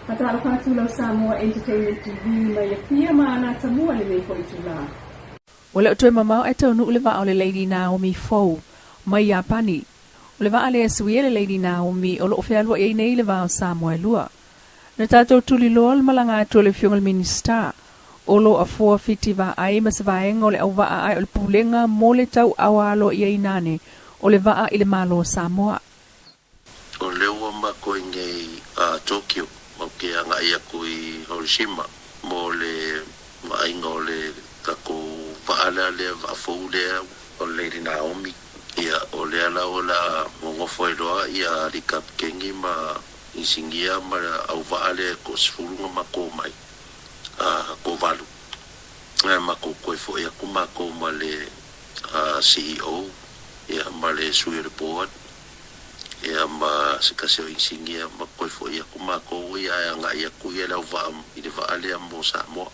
Faatalofa atu lau Samoa Entertainment TV mai Apia ma Anatamua i lenei foi itula. Ua le o toe mamao ae taunuu le vaa o le Lady Naomi fou mai Iapani. O le vaa lea e suia le Lady Naomi o lo o fealuai ai nei le va o Samoa e lua. Na tatou tuliloa le malaga atu a le Afioga i le Minisita o lo o afoa fiti vaai ma se vaega o le auvaa ae o le pulega mo le tauaoa aloaiaina ane o le vaa i le Malo o Samoa. O lea ua matou i nei a Tokyo, ou te agai atu i Hiroshima mo le vaaiga o le tatou vaa lea, lea vaa fou lea o le Lady Naomi. Ia, o lea la o le a nonofo ai loa ia alii kapikeni ma inisinia ma le auvaa lea e toasefulu na matou omai, a toavalu. Ae matou toe foi atu matou ma le CEO ia ma le sui o le board ia ma se tasi o inisinia ma toe foi atu matou ia ae agai atu ia le auvaa i le vaa lea mo Samoa.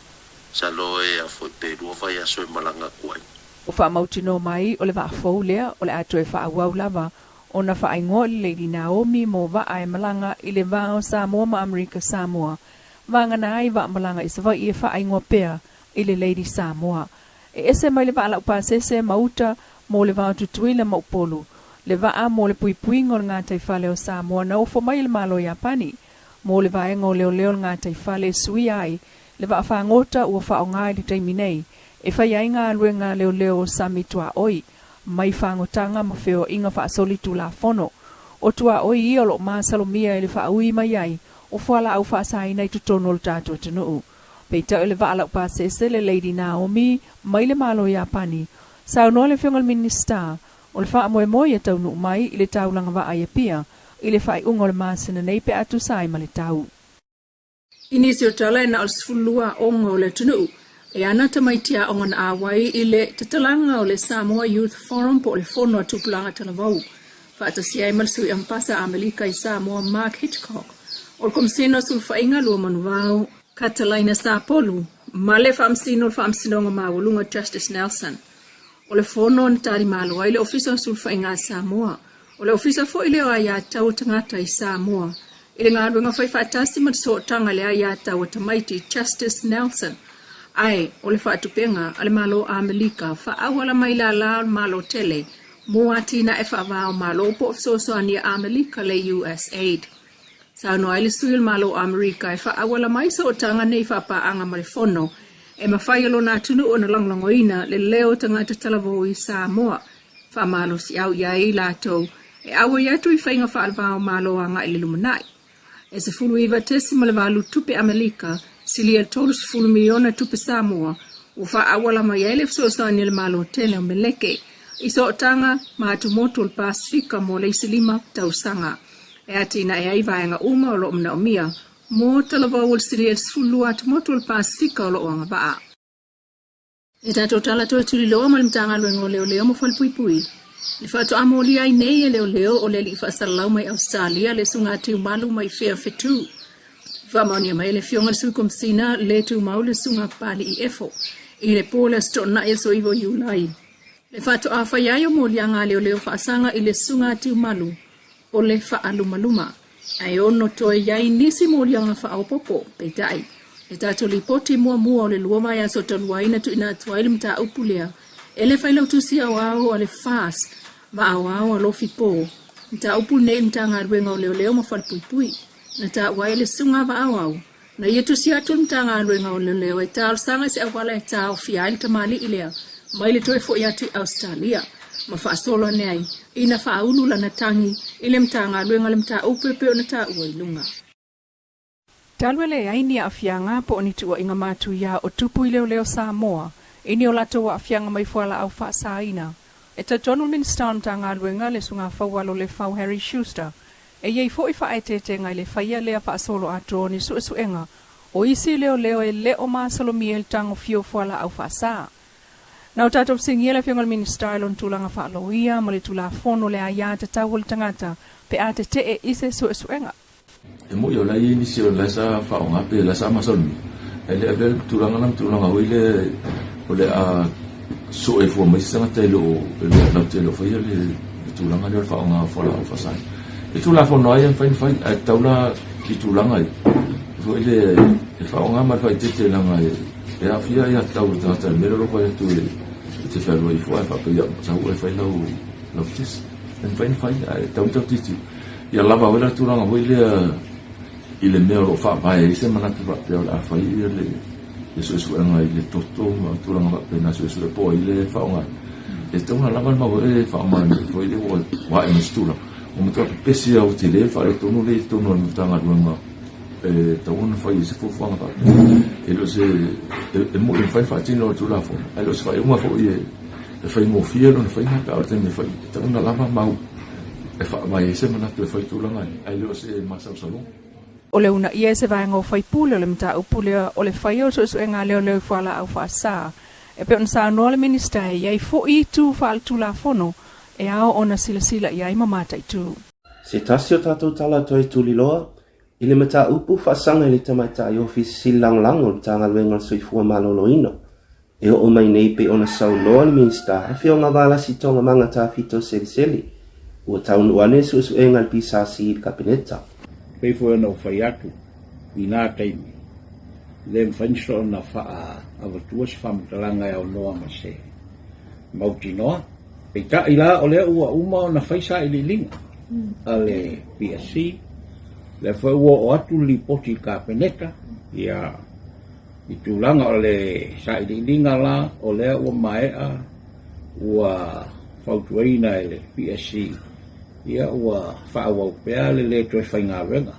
Masalo e a foi pe lua vaiaso e malaga atu ai. Ua faamautinoa mai o le vaa fou lea o le a toe faaauau lava ona faaigoa i le Lady Naomi mo vaa e malaga i le va o Samoa ma Amerika Samoa, vagana ai vaa malaga i Savaii e faaigoa pea i le Lady Samoa. E ese mai le vaa laupasese ma uta mo le va o Tutuila ma Upolu, le vaa mo le puipuiga o le gataifale o Samoa na ofo mai e le Malo o Iapani mo le vaega o leoleo o le gataifale e suia ai le vaa fagota ua faaaoga i le taimi nei e fai ai galuega a leoleo o sami tuaoi mai fagotaga ma feoaiga faasolitulafono. O tuaoi ia o lo o masalomia i le faaui mai ai o fualaau faasaina i totonu o le tatou atunuu. Peitai o le vaa laupasese le Lady Naomi mai le Malo o Iapani, saunoa le Afioga i le Minisita o le faamoemoe ia taunuu mai i le taulaga vaa i Apia i le faaiuga o le masina nei pe a tusa ai ma le tau. I nisi o tala e na o le 12 aoga o le atunuu e ana tamaiti aoga na auai i le tatalaga o le Samoa Youth Forum po o le Fono a Tupulaga Talavou faatasi ai ma le Sui Ambasa Amelika i Samoa Mark Hitchcock, o le Komesina o Sulufaiga Lua Manuvao, Katalaina Sapolu, ma le Faamasino o le Faamasinoga Maualuga Justice Nelson. O le fono na talimalo ai le Ofisa o Sulufaiga a Samoa, O le ofisa foi lea o aiatatau a tagata i Samoa i le galuega faifaatasi ma le sootaga i le aiatatau a tamaiti Justice Nelson, ae o le faatupega a le Malo o Amerika faaauala mai lala o le Malo tele mo atinae faava-o-Malo po o fesoasoani a Amerika le USAID. Saunoa ai le sui o le Malo o Amerika e faaauala mai sootaga nei faapaaga ma le Fono e mafai e lona atunuu ona lagolagoina le leo o tagata talavou i Samoa Faamalosiau i ai latou e auai atu i faiga faalevao Malo agai i le lumanai. E 19.8 tupe Amelika, silia 30 miliona tupe Samoa, ua faaauala mai ai le fesoasoani a le Malo tele o Meleke i sootaga ma atumotu o le Pasefika mo le isi lima tausaga e atinae ai vaega uma o lo o manaomia mo talavou o le silia 12 atumotu o le Pasefika o lo o agavaa. E tatou tala toe tuliloa ma le Matagaluega o Leoleo ma Falepuipui. Le faatoa molia ai nei e leoleo o le alii faasalalau mai Ausetalia le Susuga Tiumalu mai Fea Fetu. Faamaonia mai e le Afioga i le Sui Komesina le tumau le Susuga Papali'i Efo i le po o le Aso Toonai aso 9 o Iulai. Le faatoa fai ai o moliaga a leoleo faasaga i le Susuga Tiumalu o le faalumaluma. Ae ono toe i ai nisi moliaga faaopoopo. Peitai, le tatou lipoti muamua o le lua vaiaso talu ai na tuuina atu ai le mataupu lea e le Failautusi Aoao a le FAS ma Aoao a Lofi Po, mataupu lenei i le Matagaluega o Leoleo ma Falepuipui, na taua ai le Susuga Vaaoao na ia tusi atu le Matagaluega o Leoleo e talosaga i se auala e taofia ai le tamalii lea mai le toe foi atu i Ausetalia ma faasolo ane ai ina faaulu lana tagi i le Matagaluega le mataupu e pei ona taua i luga. Talu e leai ni aafiaga po o ni tuuaiga matuia o tupu i leoleo Samoa i ni o latou aafiaga mai fualaau faasaina, e talitonu le Minisita o le Matagaluega le Susuga Faualo Lefau Harry Schuster E i ai foi faaeteetega i le faia lea faasoloatoa o ni suesuega o isi leoleo e le o masalomia i le tagofia o fualaau faasa. Na o tatou fesiligia le Afioga i le Minisita i lona tulaga faaloia ma le Tulafono le aia tatau o le tagata pe a tetee i se suesuega. E moi o la e i ai nisi o la e sa faaaoga pe la e sa masalomia, ae le avea le tulaga la ma tulaga foi lea o le a sue fua mai se tagata e le o latou te le o faia le tulaga lea o le faaaoga o fualaau faasaina. I Tulafono lava ia e mafai ona fai, ae tatau la i tulaga ia, Foi lea e faaaoga ma le faaeteete leaga e aafia ai aiatatau a le tagata i le mea lea o lo o fai atu e te fealuai ifo ae faapea sau oe e fai lau lau test. E mafai ona fai ae tatau ona tautiti ia lava foi la tulaga foi lea i le mea o lo o faavae ai se manatu faapea o le a fai ia le suesuega i le toto ma tulaga faapena suesue po o ai lea e faaaoga ai. E tatau ona lava le mau e faaaoga foi lea ua ae mai se tulaga. Ua matua pepesi lava ua tele le faaletonu lea i totonu o le Matagaluega e tatau ona fai ai se fuafuaga faapea. E le o se, e moni e mafai ona faatino e le Tulafono, ae le o se faaiuga foi e faigofie lona faiga pe a o le taimi e fai ai. E tatau ona lava mau e faavae ai se manatu e fai tulaga ia, ae le o se masalosaloga. O le uunaia e se vaega o faipule o le mataupu lea o le faia o suesuega a leoleo i fualaau faasa. E pei ona saunoa le Minisita e i ai foi itu faaletulafono e ao ona silasila i ai ma mataitu. Se tasi o tatou tala toe tuliloa, i le mataupu faasaga i le Tamaitai Ofisa Sili Lagolago o le Matagaluega o le Soifua Maloloina, e oo mai nei pei ona saunoa le Minisita Afioga Valasi Togamaga Tafito Selesele, ua taunuu ane suesuega a le PSC i le Kapeneta. Pei foi ona ou fai atu i na taimi, le mafai ona faa-avatua se faamatalaga e aunoa ma se mautinoa. Peitai la, o lea ua uma ona fai sailiiliga a le PSC, lea foi ua oo atu le lipoti i le Kapeneta, ia, i tulaga o le sailiiliga la, o lea ua maea ua fautuaina e le PSC, ia ua faaauau pea le le toe faigaluega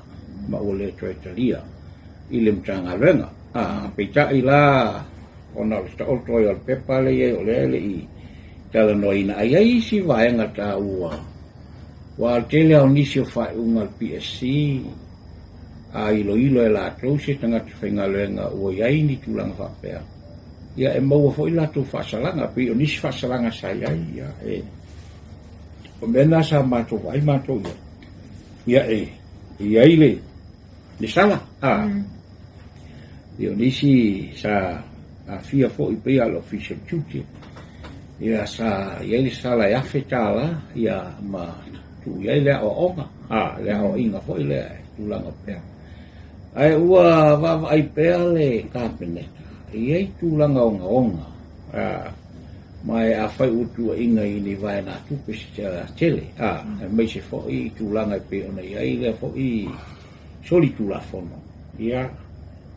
ma ua le toe talia i le Matagaluega. Peitai la, ona o le taoto ai o le pepa lea i ai o lea e le i talanoaina, ae i ai isi vaega taua, aua o le tele lava o nisi o faaiuga a le PSC, a iloilo e latou se tagata faigaluega ua i ai ni tulaga faapea, ia e maua foi latou faasalaga, pei o nisi faasalaga sa i ai, ia e, o mea na sa matou vaai matou i ai, ia e i ai le, le sala, a, ia o nisi sa aafia foi pei a o le Ofisa o le Tiute, ia sa i ai le sala e $1,000, ia ma tuu i ai le aoaoga, a, le aoaiga foi lea e tulaga pea. Ae ua vaavaai pea le Kapeneta, e i ai tulaga ogaoga, a, ma e afai ua tuuaiga i ni vaegatupe se tele, a, aemaise foi i tulaga e pei ona i ai lea foi solitulafono, ia,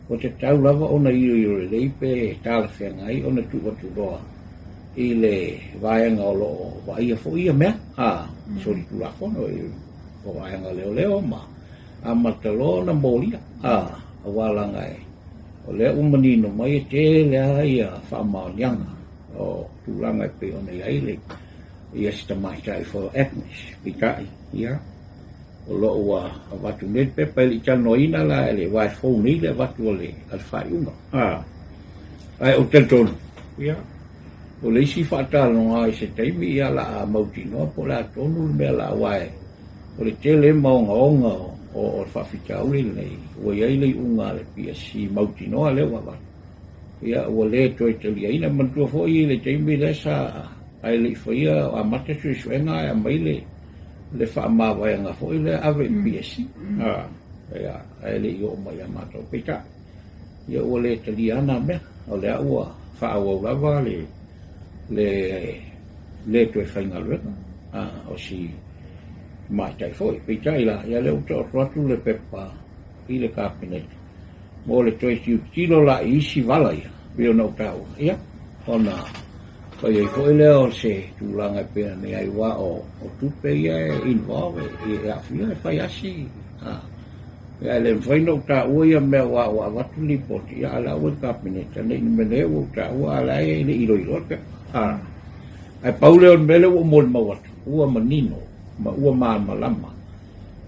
ua tatau lava ona iloilo lelei pe talafeagai ona tuu atu loa i le vaega o lo o vaaia foi ia mea, a, solitulafono, o vaega leoleo ma amata loa ona molia, a, aua leaga e, o lea ua manino mai e tele lava ia faamaoniaga o tulaga e pei ona i ai le, ia si tamaitai foi o Agnes, peitai, ia, o lo o ua avatu nei le pepa e le i talanoaina la e le aua e fou nei le avatu a le faaiuga. Ae ou te talitonu, ia, o le isi faatalanoaga i se taimi, ia, la a mautinoa po o le a tonu le mea la aua e, o le tele ma ogaoga o le faafitauli lenei, ua i ai le iuga a le PSC mautinoa lea ua avatu. Ia, ua le toe taliaina. Manatua foi i le taimi lea sa ae le i faia, amata suesuega ae aumai le le faamavaega foi lea ave i le PSC, ia, ae le i oo mai ia matou. Peitai, ia ua le talia lava na mea, o lea ua faaauau lava le le le toe faigaluega o si tamaitai foi. Peitai la, ia lea ua taoto atu le pepa i le Kapeneta mo le toe tilotilo la i isi vala ia, pei ona ou taua, ia, ona fai ai foi lea o se tulaga e pei ona i ai, aua o tupe ia e involve, e aafia, e fai asi. Ia, e le mafai ona ou taua ia mea aua ua avatu le lipoti, ia, a o la ua i le Kapeneta, ne i meamanu ua ou taua, a o la e le i iloiloa le pepa. Ae pau lea o le mea lea ua ou molimau atu, ua manino ma ua malamalama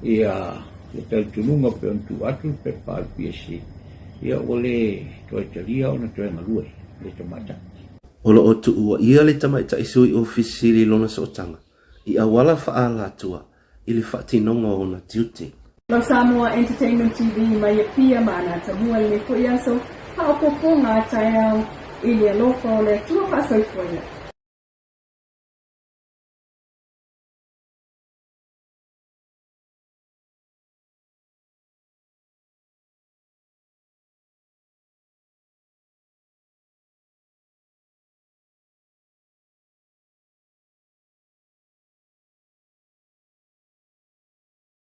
ia le talitonuga pei ona tuu atu le pepa a le PSC, ia ua le toe talia ona toe galue le tamaitai. O lo o tuuaia le tamaitai sui ofisa sili i lona sootaga i auala faaalatua i le faatinoga o ona tiute. Lau Samoa Entertainment TV mai Apia ma Anatamua i lenei foi aso, faaopoopoga a taeao i le alofa o le Atua faasoifuaina.